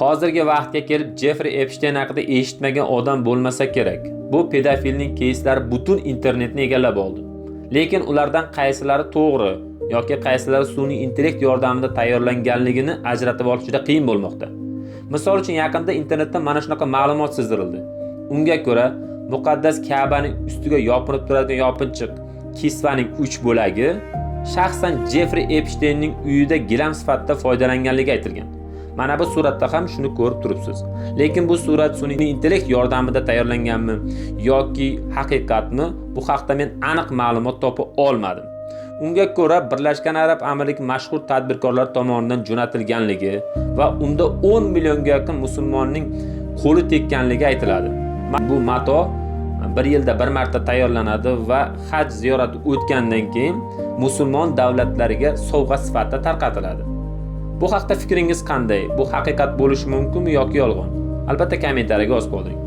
Hozirgi vaqtga kelib Jeffri Epstein haqida eshitmagan odam bo'lmasa kerak. Bu pedofilning keyslari butun internetni egallab oldi. Lekin ulardan qaysilari to'g'ri yoki qaysilari sun'iy intellekt yordamida tayyorlanganligini ajratib olish juda qiyin bo'lmoqda. Misol uchun, yaqinda internetda mana shunaqa ma'lumot sizdirildi. Unga ko'ra, muqaddas Ka'baning ustiga yopinib turadigan yopinchiq kisvaning 3 bo'lagi shaxsan Jeffri Epsteinning uyida gilam sifatida foydalanganligi aytilgan. Mana bu suratda ham shuni ko'rib turibsiz. Lekin bu surat sun'iy intellekt yordamida tayyorlanganmi yoki haqiqatmi, bu haqda men aniq ma'lumot topa olmadim. Unga ko'ra, Birlashgan Arab Amirligi mashhur tadbirkorlar tomonidan jo'natilganligi va unda 10 millionga yaqin musulmonning qo'li tekkanligi aytiladi. Bu mato bir yilda bir marta tayyorlanadi va haj ziyorati o'tgandan keyin musulmon davlatlariga sovg'a sifatida tarqatiladi. Bu haqda fikringiz qanday? Bu haqiqat bo'lishi mumkinmi yoki yolg'on? Albatta, kommentariyaga yozib qoldiring.